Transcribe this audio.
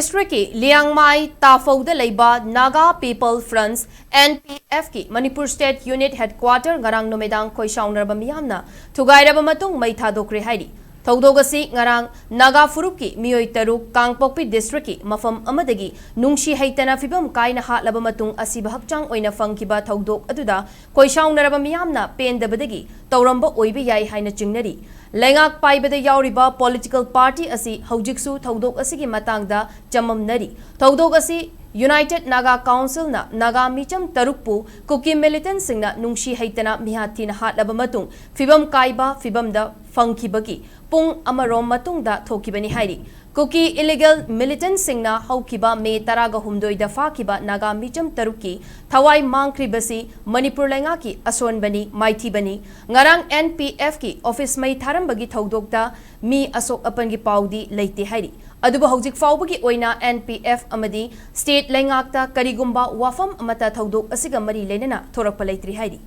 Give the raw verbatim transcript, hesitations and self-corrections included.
ꯗꯤꯁꯇ꯭ꯔꯤꯛꯀꯤ ꯂꯤꯌꯥꯡꯃꯥꯏ ꯇꯥꯐꯧꯗ ꯂꯩꯕ Naga People Fronts, N P F ꯀꯤ ꯃꯅꯤꯄꯨꯔ ꯁ꯭ꯇꯦꯠ ꯌꯨꯅꯤꯠ ꯍꯦꯗꯀ꯭ꯋꯥꯇꯔ ꯉꯔꯥꯡ ꯅꯨꯃꯤꯗꯥꯡ ꯈꯣꯏꯁꯥꯎꯅꯔꯕ ꯃꯤꯌꯥꯝꯅ ꯊꯨꯒꯥꯏꯔꯕ ꯃꯇꯨꯡ ꯃꯩ ꯊꯥꯗꯣꯛꯈ꯭ꯔꯦ ꯍꯥꯏꯔꯤ꯫ ꯊꯧꯗꯣꯛ ꯑꯁꯤ ꯉꯔꯥꯡ ꯅꯥꯒꯥ ꯐꯨꯔꯨꯞꯀꯤ ꯃꯤꯑꯣꯏ ꯇꯔꯨꯛ ꯀꯥꯡꯄꯣꯛꯄꯤ ꯗꯤꯁꯇ꯭ꯔꯤꯛꯀꯤ ꯃꯐꯝ ꯑꯃꯗꯒꯤ ꯅꯨꯡꯁꯤ ꯍꯩꯇꯅ ꯐꯤꯕꯝ ꯀꯥꯏꯅ ꯍꯥꯠꯂꯕ ꯃꯇꯨꯡ ꯑꯁꯤꯕ ꯍꯛꯆꯥꯡ ꯑꯣꯏꯅ ꯐꯪꯈꯤꯕ ꯊꯧꯗꯣꯛ ꯑꯗꯨꯗ ꯈꯣꯏꯁꯥꯎꯅꯔꯕ ꯃꯤꯌꯥꯝꯅ ꯄꯦꯟꯗꯕꯗꯒꯤ ꯇꯧꯔꯝꯕ ꯑꯣꯏꯕ ꯌꯥꯏ ꯍꯥꯏꯅ ꯆꯤꯡꯅꯔꯤ꯫ ꯂꯩꯉꯥꯛ ꯄꯥꯏꯕꯗ ꯌꯥꯎꯔꯤꯕ ꯄꯣꯂꯤꯇꯤꯀꯦꯜ ꯄꯥꯔꯇꯤ ꯑꯁꯤ ꯍꯧꯖꯤꯛꯁꯨ ꯊꯧꯗꯣꯛ ꯑꯁꯤꯒꯤ ꯃꯇꯥꯡꯗ ꯆꯃꯝꯅꯔꯤ꯫ ꯊꯧꯗꯣꯛ ꯑꯁꯤ ꯌꯨꯅꯥꯏꯇꯦꯗ ꯅꯥꯒꯥ ꯀꯥꯎꯟꯁꯤꯜꯅ ꯅꯥꯒꯥ ꯃꯤꯆꯝ ꯇꯔꯨꯛꯄꯨ ꯀꯨꯀꯤ ꯃꯤꯂꯤꯇꯦꯟꯠꯁꯤꯡꯅ ꯅꯨꯡꯁꯤ ꯍꯩꯇꯅ ꯃꯤꯍꯥꯠ ꯊꯤꯅ ꯍꯥꯠꯂꯕ ꯃꯇꯨꯡ ꯐꯤꯕꯝ ꯀꯥꯏꯕ ꯐꯤꯕꯝꯗ ꯐꯪꯈꯤꯕꯒꯤ ꯄꯨꯡ ꯑꯃꯔꯣꯝ ꯃꯇꯨꯡꯗ ꯊꯣꯛꯈꯤꯕꯅꯤ ꯍꯥꯏꯔꯤ꯫ ꯀꯨꯀꯤ ꯏꯂꯤꯒꯦꯜ ꯃꯤꯂꯤꯇꯦꯟꯠꯁꯤꯡꯅ ꯍꯧꯈꯤꯕ ꯃꯦ ꯇꯔꯥꯒ ꯍꯨꯝꯗꯣꯏꯗ ꯐꯥꯈꯤꯕ ꯅꯥꯒꯥ ꯃꯤꯆꯝ ꯇꯔꯨꯛꯀꯤ ꯊꯋꯥꯏ ꯃꯥꯡꯈ꯭ꯔꯤꯕꯁꯤ ꯃꯅꯤꯄꯨꯔ ꯂꯩꯉꯥꯛꯀꯤ ꯑꯁꯣꯟꯕꯅꯤ, ꯃꯥꯏꯊꯤꯕꯅꯤ꯫ ꯉꯔꯥꯡ N P F ꯀꯤ ꯑꯣꯐꯤꯁ ꯃꯩ ꯊꯥꯔꯝꯕꯒꯤ ꯊꯧꯗꯣꯛꯇ ꯃꯤ ꯑꯁꯣꯛ ꯑꯄꯟꯒꯤ ꯄꯥꯎꯗꯤ ꯂꯩꯇꯦ ꯍꯥꯏꯔꯤ꯫ ꯑꯗꯨꯕꯨ ꯍꯧꯖꯤꯛ ꯐꯥꯎꯕꯒꯤ ꯑꯣꯏꯅ N P F ꯑꯃꯗꯤ ꯁ꯭ꯇꯦꯠ ꯂꯩꯉꯥꯛꯇ ꯀꯔꯤꯒꯨꯝꯕ ꯋꯥꯐꯝ ꯑꯃꯠꯇ ꯊꯧꯗꯣꯛ ꯑꯁꯤꯒ ꯃꯔꯤ ꯂꯩꯅꯅ ꯊꯣꯔꯛꯄ ꯂꯩꯇ꯭ꯔꯤ ꯍꯥꯏꯔꯤ꯫